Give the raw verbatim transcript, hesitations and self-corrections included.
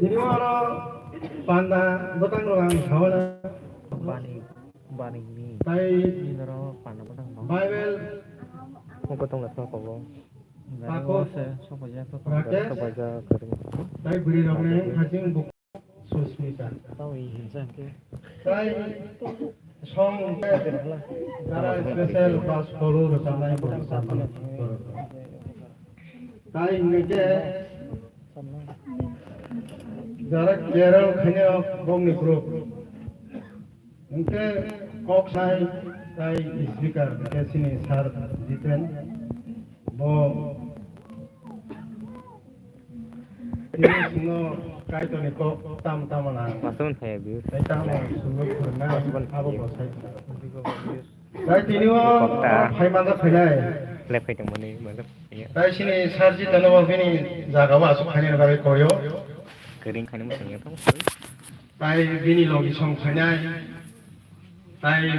Tini oro panda bwtang rok ang sawana. Bani, bani ni. Tai ni oro panda bwtang no. Bible. Moko tong laso kobo. Bako. Sopaja, sopaja. Rakesh. Sopaja kering. Tai bwrwi rok ni hajing buk Susmita. Tao i hinsa ke. Tai song jara special bus kolu rwchapnai bo rwchapnai. Tai hingke jara Kerala khaina bongni group. Hingke kok sai tai speaker hingke sini sir Jiten bo tini sino Kaitorni kok tam tamo na. Masuk saya bius. Tai tamo sunu kurna abo bo sai. Dai tini o Kok ta. Phai manda phainai. Lep khai tongmani, matlab, iya. Dai sini sarji tano bo bini jaga o asuk khainani bagwi koyo. Kering khainani mwsang ya tong. Dai bini logi song phainai. Dai